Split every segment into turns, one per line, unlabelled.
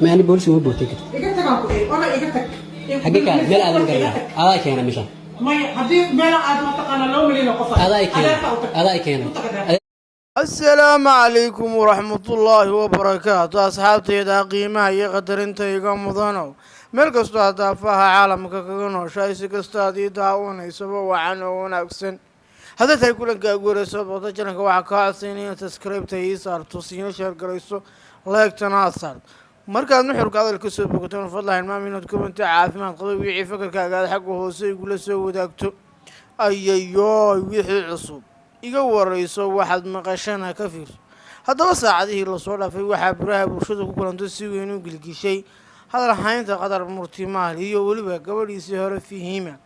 Ma ani booliska uma bootin karto.
Iga tagaan ku iri, ona iga tag.
Xagee ka meel aadan garanaa? Adaa keena meeshaan.
Maya, haddii meela aad mataqaanaa 2 milyan oo qof.
Adaa i keena, adaa i keena.
Asalaamu calaykum waraxmatullaahi wabarakaatu. Asxaabtayda qiimaha iyo qadarinta iga mudanow, meel kastoo aad daafaha caalamka kaga nooshahay, si kasta aad ii daawanaysaba, wacan oo wanaagsan. Hadday tahay kulanka ugu horeysa booqda channelka, waxaa kaa codsaynaya inaad subscribe-ta ii saarto, siina share garayso, like-tana aad saarto. Markaad nuxurka hadal ka soo bogato, fadlan hilmaam inaad comment caafimaad qaba wixii fakarkaaga aad xagga hoose igula soo wadaagto. Ayayooy, wixii cusub iga warayso, waxaad maqashana ka fiirso. Haddaba, saacadihii lasoo dhaafay waxaa baraha bulshada ku kulanto si weyn u gilgishay hadal haynta Qadar Murtimaal iyo weliba gabadhiisii hore Fihima.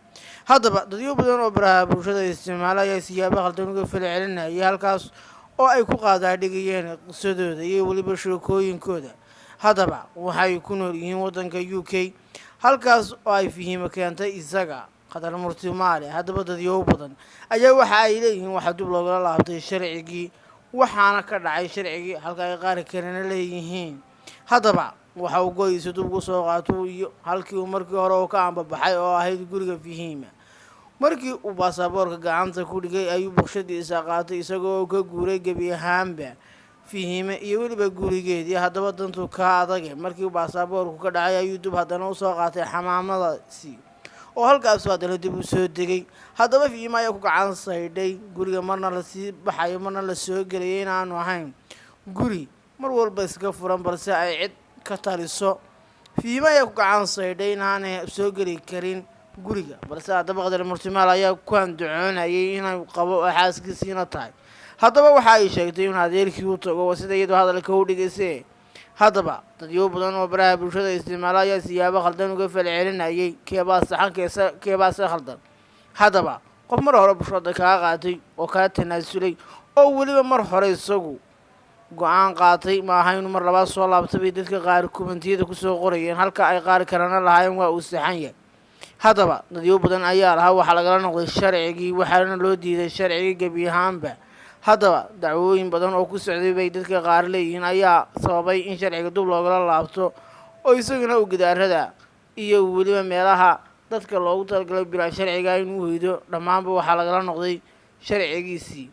Haddaba, dadyo badan oo baraha bulshada isticmaala ayaa siyaabo khaldan uga falcelinaya, halkaas oo ay ku qaadaadhigayeen qisadooda iyo weliba sheekooyinkooda. Haddaba, waxay ku nool yihiin waddanka UK, halkaas oo ay Fihima keentay isaga Qadar Murtimaale. Haddaba, dadyow badan ayaa waxa ay leeyihiin waxaa dib loogala laabtay sharcigii, waxaana ka dhacay sharcigii, halka ay qaar kalena leeyihiin haddaba waxa uu go-iisa dib ugu soo qaato iyo halkii uu markii hore oo ka ambabaxay oo ahayd guriga Fihima. Markii uu baasaboorka gacanta ku dhigay ayuu bulshadiisa qaatay, isagoo ka guuray gebi ahaanba Fihime iyo weliba gurigeedii. Haddaba, dantu ka adage, markii uu baasaboorku ka dhacay ayuu dib haddana usoo qaatay xamaamadaasi, oo halkaasu haddana dib u soo degay. Haddaba, Fihime ayaa ku gacan saydhay guriga marna lasii baxayo, marna la soo gelayay, inaanu ahayn guri mar walba iska furan, balse ay cid ka taliso. Fihime ayaa ku gacan saydhay inaanay soo geli karin guriga, balse haddaba Qadar Murtimaal ayaa ku andacoonayay inuu qabo oo xaaskiisiina tahay. Haddaba, waxa ay sheegtay inuu adeerkii u tago, sida iyadoo hadalka u dhigayse. Haddaba, dadyo badan oo baraha bulshada isticmaala ayaa siyaabo khaldan uga falcelinayay. Keebaa saxan, keese keebaase khaldan? Haddaba, qof mar hore bulshada kaa qaatay oo kaa tanaasulay, oo weliba mar hore isagu go-aan qaatay, ma aha inuu mar labaad soo laabtay, bay dadka qaar commentiyada kusoo qorayeen, halka ay qaar kalena lahaayeen waa uu saxan yahay. Haddaba, dadyo badan ayaa lahaa waxaa lagala noqday sharcigii, waxaana loo diiday sharcigii gebi ahaanba. Haddaba, dacwooyin badan oo ku socday bay dadka qaar leeyihiin ayaa sababay in sharciga dib loogala laabto, oo isaguna uu gidaarada iyo weliba meelaha dadka loogu talagalay bilaa sharciga inuu hoydo. Dhammaanba waxaa lagala noqday sharcigiisii.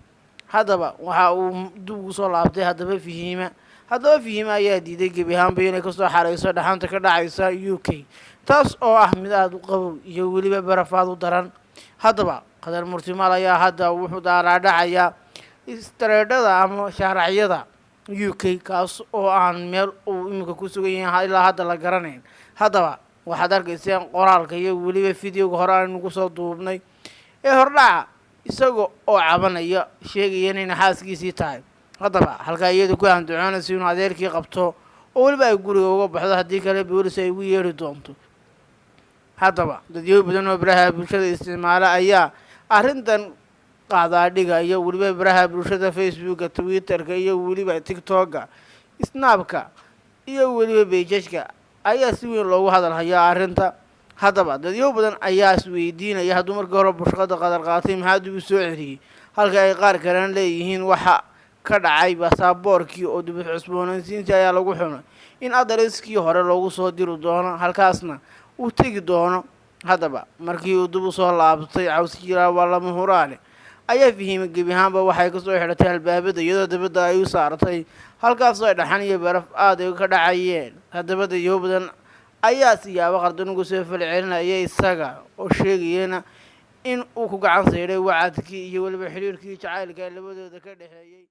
Haddaba, waxa uu dib ugu soo laabtay haddaba Fihiima. Haddaba, Fihiima ayaa diiday gebi ahaanba inay kasoo xareyso dhaxanta ka dhacaysa UK, taas oo ah mid aada u qabow iyo weliba barafaad u daran. Haddaba, Qadar Murtimaal ayaa hadda wuxuu daalaadhacayaa streetyada ama shaaracyada UK, kaas oo aan meel uu iminka ku sugan yahay ilaa hadda la garanayn. Haddaba, waxaad arkayseen qoraalka iyo weliba videoga hore aynu kusoo duubnay ee hordhaca, isaga oo cabanaya, sheegaya inayna xaaskiisii tahay. Haddaba, halkaa iyadu ku andacoonaysa inuu adeerkii qabto oo weliba ay guriga uga baxdo, haddii kale boolis ay ugu yeedhi doonto. Haddaba, dadyo badan oo baraha bulshada isticmaala ayaa arrintan qaadaadhiga iyo weliba baraha bulshada, Facebooka, Twitterka iyo weliba TikToka, Snapka iyo weliba pageska ayaa si weyn loogu hadal hayaa arrinta. Haddaba, dadyo badan ayaa isweydiinaya, hadduu markii hore bushqada Qadar qaatay, maxaa dib u soo celiyey? Halka ay qaar kalena leeyihiin waxa ka dhacay baasaboorkii oo dib u cusboonaysiintii ayaa lagu xunay in addresskii hore loogu soo diri doono, halkaasna uu tegi doono. Haddaba, markii uu dib u soo laabtay cawskiila waa lama huraane, ayaa Fihima gebi ahaanba waxay kasoo xidhatay albaabada, iyadoo dabadda ay u saartay, halkaasoo ay dhaxan iyo baraf aada ay ka dhacayeen. Haddaba, dadyo badan ayaa siyaabo qaldan uga soo falcelinaya isaga, oo sheegayana in uu ku gacan sayday wacadkii iyo weliba xidhiirkii jacaylka ee labadooda ka dhexeeyey.